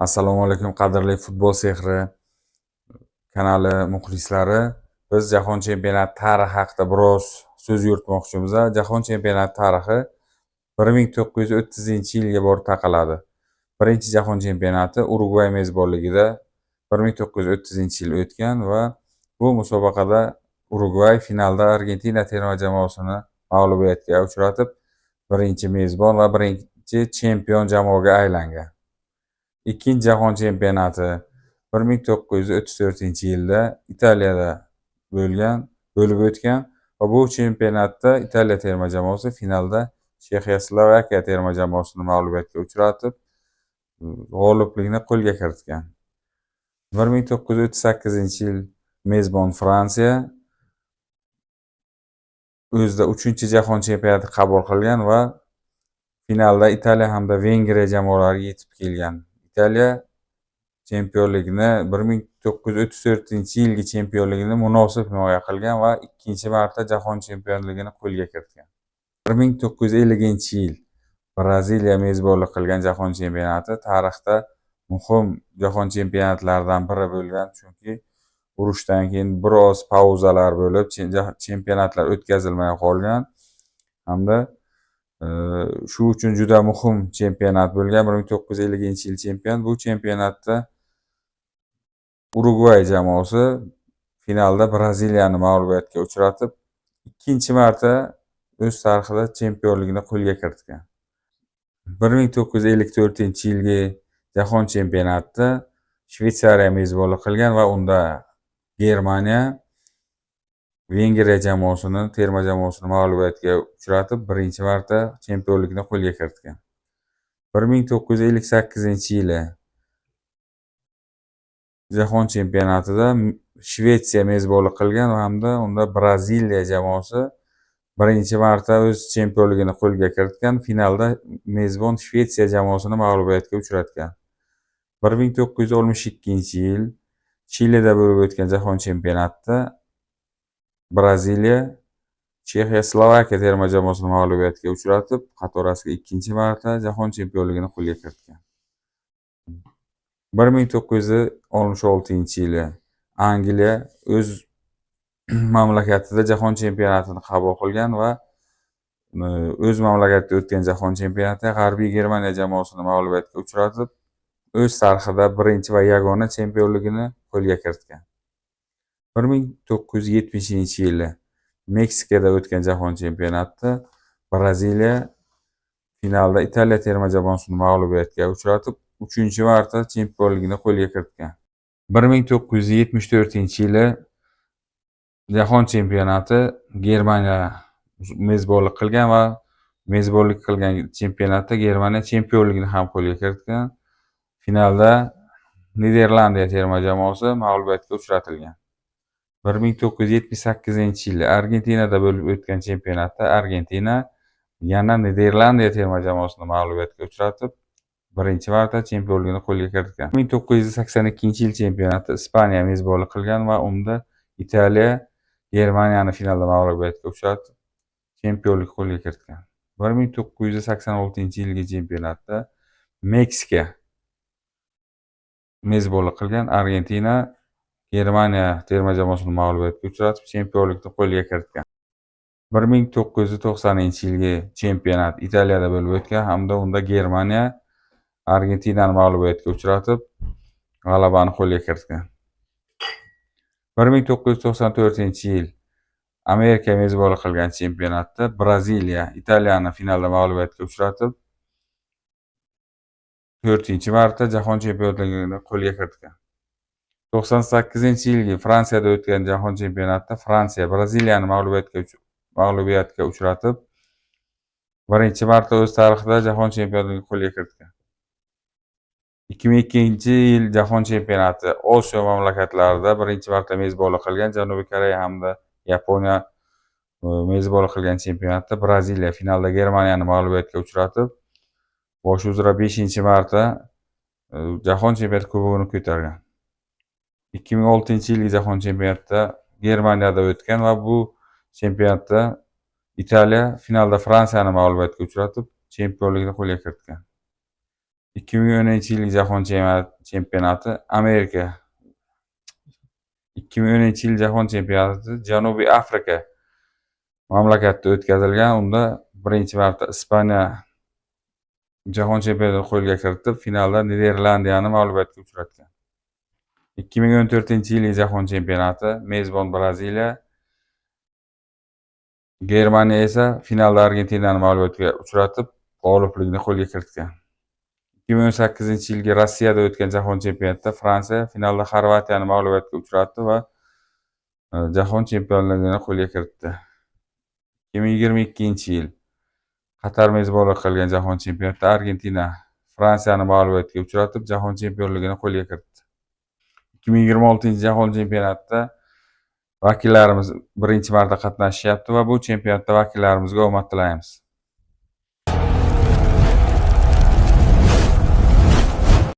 Assalomu alaykum, qadrli Futbol sehri kanali muxlislari. Biz Jahon chempionati tarixi haqida biroz so'z yuritmoqchimiz. Jahon chempionati tarixi 1930-yilga borib taqaladi. Birinchi Jahon chempionati Urugvay mezbonligida 1930-yil o'tgan va bu musobaqada Urugvay finalda Argentina terma jamoasini mag'lubiyatga uchratib, birinchi mezbon va birinchi chempion jamoaga aylangan. Ikkinchi Jahon chempionati 1934-yilda Italiyada bo'lib o'tgan va bu chempionatda Italiya terma jamoasi finalda Chexiya Slovakiya terma jamoasini mag'lubiyatga uchratib, g'oliblikni qo'lga kiritgan. 1938-yil mezbon Fransiya o'zida uchinchi Jahon chempionati qabul qilgan va finalda Italiya hamda Vengriya jamoalari yetib kelgan. Italiya chempionlikni, 1934-yilgi chempionligini munosib himoya qilgan va ikkinchi marta jahon chempionligini qo'lga kiritgan. 1950-yil Braziliya mezbonlik qilgan Jahon chempionati tarixda muhim jahon chempionatlaridan biri bo'lgan, chunki urushdan keyin biroz pauzalar bo'lib, chempionatlar o'tkazilmay qolgan hamda shu uchun juda muhim chempionat bo'lgan 1950-yil chempion. Bu chempionatda Urugvay jamoasi finalda Braziliyani mag'lubiyatga uchratib, ikkinchi marta o'z tarixida chempionlikni qo'lga kiritgan. 1954-yilgi Jahon chempionatida Shvetsariya mezbonlik qilgan va unda Germaniya Vengriya terma jamoasini mag'lubiyatga uchratib, birinchi marta chempionlikni qo'lga kiritgan. 1958-yili Jahon chempionatida Shvetsiya mezbonlik qilgan hamda unda Braziliya jamoasi birinchi marta o'z chempionligini qo'lga kiritgan, finalda mezbon Shvetsiya jamoasini mag'lubiyatga uchratgan. 1962-yil Chilida bo'lib o'tgan Jahon chempionatida Braziliya Chexiya Slovakiya terma jamoasini mag'lubiyatga uchratib, qatorasiga ikkinchi marta jahon chempionligini qo'lga kiritgan. 1966-yili Angliya o'z mamlakatida Jahon chempionatini qabul qilgan va o'z mamlakatida o'tgan Jahon chempionatida G'arbiy Germaniya jamoasini mag'lubiyatga uchratib, o'z tarixida birinchi va yagona chempionligini qo'lga kiritgan. 1970-yili Meksikada o'tgan Jahon chempionatida Braziliya finalda Italiya terma jamoasini mag'lubiyatga uchratib, uchinchi marta chempionligini qo'lga kiritgan. 1974-yili Jahon chempionati Germaniya mezbonlik qilgan va mezbonlik qilgan chempionatda Germaniya chempionligini ham qo'lga kiritgan. Finalda Niderlandiya terma jamoasi mag'lubiyatga uchratilgan. 1978-yili Argentinada bo'lib o'tgan chempionatda Argentina yana Niderlandiya terma jamoasini mag'lubiyatga uchratib, birinchi marta chempionligini qo'lga kiritgan. 1982-yil chempionati Ispaniya mezbonlik qilgan va unda Italiya Germaniyani finalda mag'lubiyatga uchratib, chempionlik qo'lga kiritgan. 1986-yilgi chempionatda Meksika mezbonlik qilgan, Argentina Germaniya terma jamoasini mag'lubiyatga uchratib, chempionlikni qo'lga kiritgan. 1990-yilgi chempionat Italiyada bo'lib o'tgan hamda unda Germaniya Argentinani mag'lubiyatga uchratib, g'alabani qo'lga kiritgan. 1994-yil Amerika mezbonlik qilgan chempionatda Braziliya Italiyani finalda mag'lubiyatga uchratib, to'rtinchi marta jahon chempionligini qo'lga kiritgan. 98-yilgi Fransiyada o'tgan Jahon chempionatida Fransiya Braziliyani mag'lubiyatga uchratib, birinchi marta o'z tarixida jahon chempionligini qo'lga kiritgan. 2002-yil Jahon chempionati Osiyo mamlakatlarida birinchi marta mezbonlik qilgan Janubiy Koreya hamda Yaponiya mezbonlik qilgan chempionatda Braziliya finalda Germaniyani mag'lubiyatga uchratib, boshi uzra beshinchi marta Jahon chempionati kubogini ko'targan. 2006-yilgi Jahon chempionatida Germaniyada o'tgan va bu chempionatda Italiya finalda Fransiyani mag'lubiyatga uchratib, chempionlikni qo'lga kiritgan. 2010-yilgi jahon chempionati Amerika, 2010-yil jahon chempionati Janubiy Afrika mamlakatida o'tkazilgan. Unda birinchi marta Ispaniya jahon chempionatini qo'lga kiritib, finalda Niderlandiyani mag'lubiyatga uchratgan. 2014-yilgi jahon chempionati mezbon Braziliya, Germaniya esa finalda Argentinani mag'lubiyatga uchratib, g'oliblikni qo'lga kiritgan. 2018-yilgi Rossiyada o'tgan jahon chempionatida Fransiya finalda Xorvatiyani mag'lubiyatga uchratdi va jahon chempionligini qo'lga kiritdi. 2022-yil Qatar mezbonlik qilgan jahon chempionatida Argentina Fransiyani mag'lubiyatga uchratib, jahon chempionligini qo'lga kiritdi. 2026-jahon chempionatida vakillarimiz birinchi marta qatnashishyapti va bu chempionatda vakillarimizga omad tilaymiz.